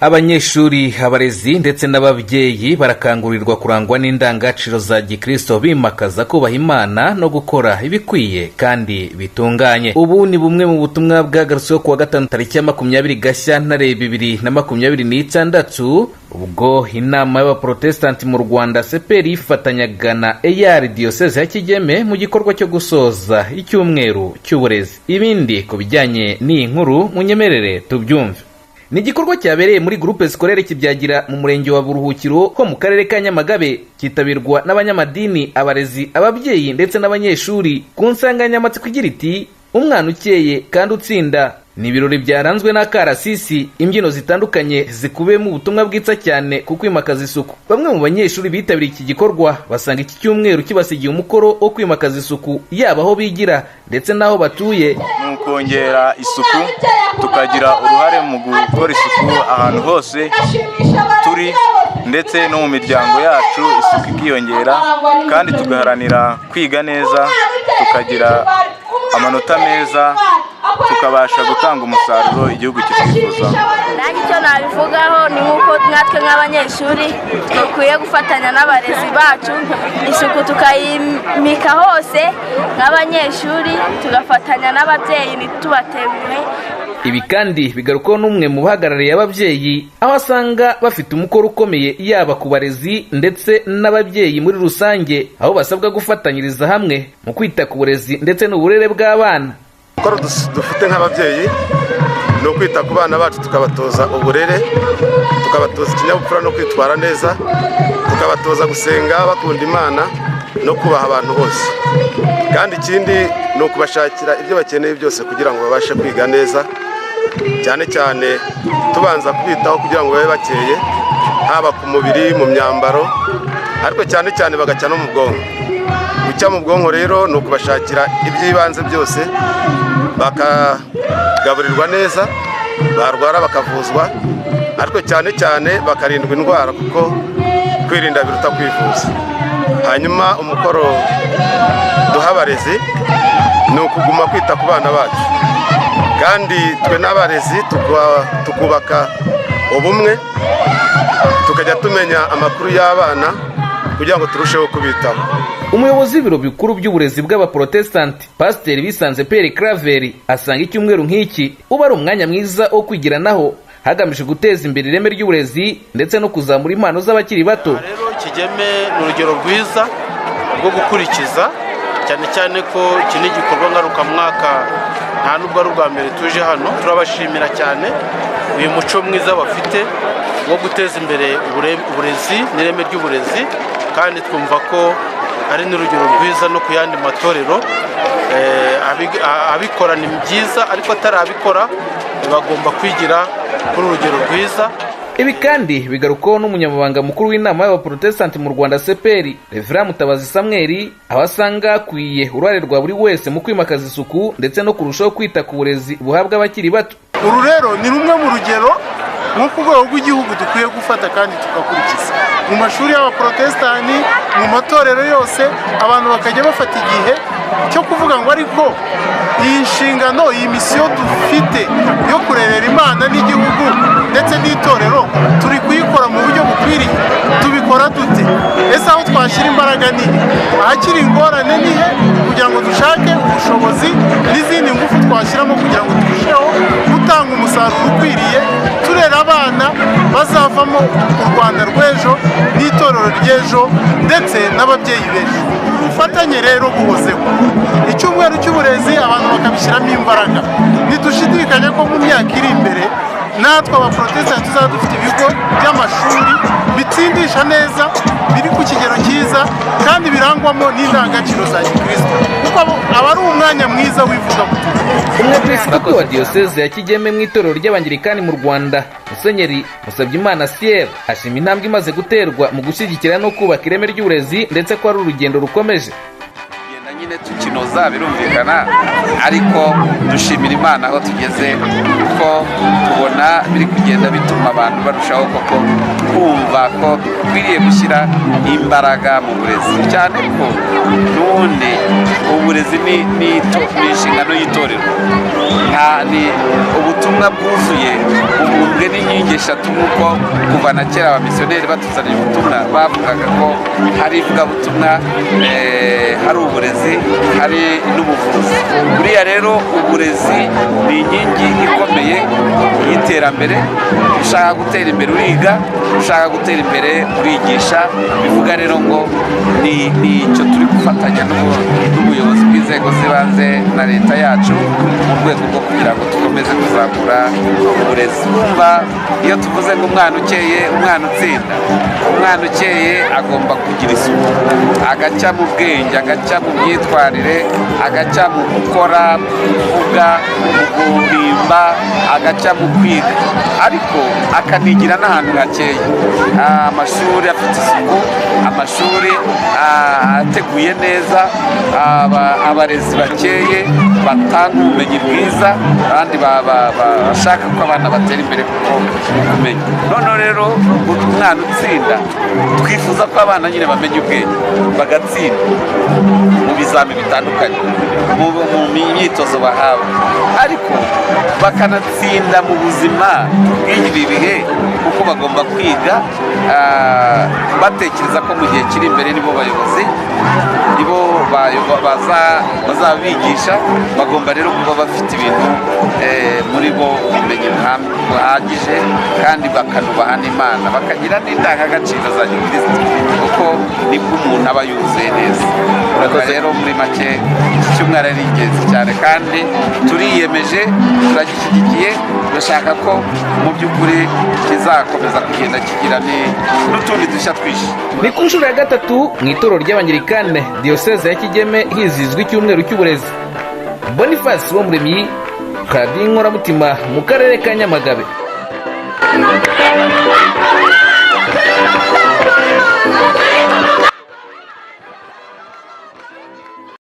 Abanyeshuri, abarezi ndetse n'ababyeyi barakangurirwa kurangwa n'indangagaciro za gikristo, bimakaza kubaha Imana no gukora ibikwiye kandi bitunganye. Ubu ni bumwe mu butumwa bwagarutsweho kuwa gatanu, tariki ya 20 Gashyantare 2026, ubwo inama y'Abaprotesitanti mu Rwanda, CPR, yifatanyaga na EAR Diyoseze ya Kigeme mu gikorwa cyo gusoza icyumweru cy'uburezi. Ibindi ku bijyanye n'iyi nkuru, munyemerere tubyumve. Ni igikorwa cyabereye muri Groupe Scolaire Kibyagira mu murenge wa Buruhukiro ho mu karere ka Nyamagabe, cyitabirwa n'abanyamadini, abarezi, ababyeyi ndetse n'abanyeshuri, ku nsanganyamatsiko igira iti: "Umwana ukeye kandi utsinda." Ni ibirori byaranzwe n'akarasisi, imbyino zitandukanye zikubiyemo ubutumwa bwitsa cyane ku kwimakaza isuku. Bamwe mu banyeshuri bitabiriye iki gikorwa basanga iki cyumweru kibasigiye umukoro wo kwimakaza isuku, yaba aho bigira ndetse n'aho batuye. Ni ukongera isuku, tukagira uruhare mu gukora isuku ahantu hose turi ndetse no mu miryango yacu, isuku ikiyongera, kandi tugaharanira kwiga neza, tukagira amanota meza, tukabasha gutanga umusaruro igihugu kitwifuzaho. Nanjye icyo nabivugaho ni nk'uko natwe nk'abanyeshuri dukwiye gufatanya n'abarezi bacu, isuku tukayimika hose. Nk'abanyeshuri tugafatanya n'ababyeyi, ntitubatenguhe. Ibi kandi bigarukwaho n'umwe mu bahagarariye ababyeyi, aho asanga bafite umukoro ukomeye, yaba ku barezi ndetse n'ababyeyi muri rusange, aho basabwa gufatanyiriza hamwe mu kwita ku burezi ndetse n'uburere bw'abana. Umukoro dufite nk'ababyeyi ni ukwita ku bana bacu, tukabatoza uburere, tukabatoza ikinyabupfura no kwitwara neza, tukabatoza gusenga, bakunda Imana no kubaha abantu bose. Kandi ikindi ni ukubashakira ibyo bakeneye byose kugira ngo babashe kwiga neza, cyane cyane tubanza kubitaho kugira ngo babe bakeye, haba ku mubiri, mu myambaro, ariko cyane cyane bagacya no mu bwonko. Gucya mu bwonko rero ni ukubashakira iby'ibanze byose, bakagaburirwa neza, barwara bakavuzwa, ariko cyane cyane bakarindwa indwara, kuko kwirinda biruta kwivuza. Hanyuma umukoro duha abarezi ni ukuguma kwita ku bana bacu, kandi twe n'abarezi tukubaka ubumwe, tukajya tumenya amakuru y'abana kugira ngo turusheho kubitaho. Umuyobozi w'ibiro bikuru by'uburezi bw'Abaprotesitanti, Pasiteri Bisanze Pierre Claver, asanga icyumweru nk'iki uba ari umwanya mwiza wo kwigiranaho, hagamijwe guteza imbere ireme ry'uburezi ndetse no kuzamura impano z'abakiri bato. Rero Kigeme ni urugero rwiza rwo gukurikiza, cyane cyane ko iki ni igikorwa ngarukamwaka, nta nubwo ari ubwa mbere tuje hano. Turabashimira cyane uyu muco mwiza bafite wo guteza imbere uburezi n'ireme ry'uburezi, kandi twumva ko ari n'urugero rwiza no ku yandi matorero. Abikora ni byiza, ariko atarabikora bagomba kwigira kuri urugero rwiza. Ibi kandi bigarukwaho n'umunyamabanga mukuru w'inama y'Abaprotesitanti mu Rwanda, CPR, Reverend Mutabazi Samweri, aho asanga hakwiye uruhare rwa buri wese mu kwimakaza isuku ndetse no kurushaho kwita ku burezi buhabwa abakiri bato. Uru rero ni rumwe mu rugero nko ku rwego rw'igihugu dukwiye gufata kandi tugakurikiza mu mashuri y'Abaprotesitanti, mu matorero yose, abantu bakajya bafata igihe cyo kuvuga ngo: "Ariko iyi nshingano, iyi misiyo dufite yo kurerera Imana n'igihugu ndetse n'itorero, turi kuyikora mu buryo bukwiriye? Tubikora dute? Ese aho twashyira imbaraga ni he? Ahakiri ingorane ni he?" Kugira ngo dushake ubushobozi n'izindi ngufu twashyiramo kugira ngo turusheho gutanga umusaruro ukwiriye, turera abana bazavamo u Rwanda rw'ejo n'itorero ry'ejo ndetse n'ababyeyi b'ejo. Ubufatanye rero buhozeho, icyumweru cy'uburezi abantu bakabishyiramo imbaraga, ntidushidikanya ko mu myaka iri imbere natwe Abaporotesitanti tuzaba dufite ibigo by'amashuri bitsindisha neza, biri ku kigero cyiza kandi birangwamo n'indangagaciro za gikristo, kuko aba ari umwanya mwiza w'ivugabutumwa. Umwepiskopi wa Diyoseze ya Kigeme mu itorero ry'Abangirikani mu Rwanda, Musenyeri Musabyimana Siyeri, ashima intambwe imaze guterwa mu gushyigikira no kubaka ireme ry'uburezi, ndetse ko ari urugendo rukomeje. Kugenda nyine. nyine tukinoza, birumvikana, ariko dushimira Imana aho tugeze, kuko tubona biri kugenda bituma abantu barushaho koko kumva ko dukwiriye gushyira imbaraga mu burezi, cyane ko n'ubundi uburezi ni inshingano y'itorero. Nta ni ubutumwa bwuzuye bubumbwe n'inkingi eshatu, nk'uko kuva na kera abamisiyoneri batuzaniye ubutumwa bavugaga ko hari ivugabutumwa, hari uburezi, hari n'ubuvuzi. Buriya rero uburezi ni inkingi ikomeye y'iterambere. Ushaka gutera imbere uriga, ushaka gutera imbere urigisha. Bivuga rero ngo ni icyo turi gufatanya n'ubuyobozi bw'inzego z'ibanze na leta yacu mu rwego rwo kugira ngo dukomeze kuzamura uburezi. Urumva iyo tuvuze ngo umwana ukeye, umwana utsinda, umwana ukeye agomba kugira isuku, agacya mu bwenge, agacya mu myitwarire, agacya mu gukora, mu kuvuga, mu guhimba, agacya mu kwiga, ariko akanigira n'ahantu hakeye. Amashuri afite isuku, amashuri ateguye neza, abarezi bakeye batanga ubumenyi bwiza, abandi bashaka ko abana batera imbere kuko mu kumenya. Noneho rero umwana utsinda, twifuza ko abana nyine bamenya ubwenge bagatsinda mu bizami bitandukanye, mu myitozo bahawe, ariko bakanatsinda mu buzima bw'ibi bihe, kuko bagomba kwiga batekereza ko mu gihe kiri imbere nibo bayobozi, nibo bazabigisha. Bagomba rero kuba bafite ibintu muri bo, ubumenyi buhagije, kandi bakanubaha n'Imana, bakagira n'indangagaciro za gikristo, kuko nibwo umuntu aba yuzuye neza. Urumva rero muri make iki cyumweru ari ingenzi cyane, kandi turiyemeje, turagishyigikiye, turashaka ko mu by'ukuri kizakomeza kugenda kigira n'utundi dushya twinshi. Ni ku nshuro ya gatatu mu itorero ry'Abangirikane Diyoseze ya Kigeme hizihizwa icyumweru cy'uburezi. Boniface Uwamuremyi, Radiyo Inkoramutima, mu karere ka Nyamagabe.